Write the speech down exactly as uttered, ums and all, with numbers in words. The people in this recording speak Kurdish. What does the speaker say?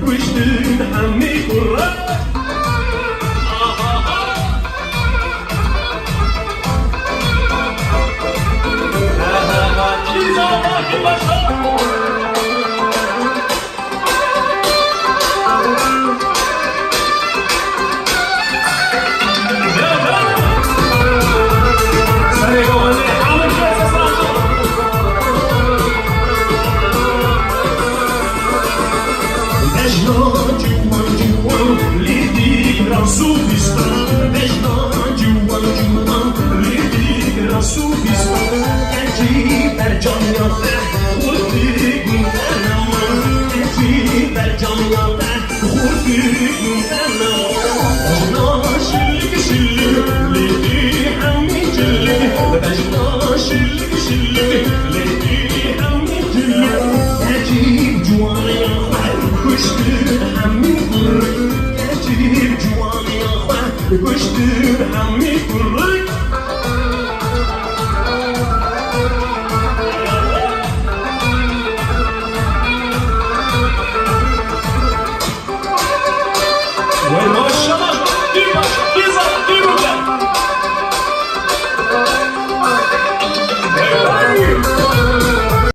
Kuştun hemî kurre. Bejna ciwan ciwan, lê dî ras û bîstan. Bejna ciwan ciwan, lê dî ras û bîstan. Keçî ber camiya te, xurtî gundena man. Keçî ber camiya te, xurtî gundena man. Bejna şilik şilik, lê dî hemî cilik. Bejna şilik şilik, lê dî hemî cilik. Ecîb ciwaniya xwe kuştir hemî kurr. Ecîb ciwaniya xwe kuştir hemî kurr.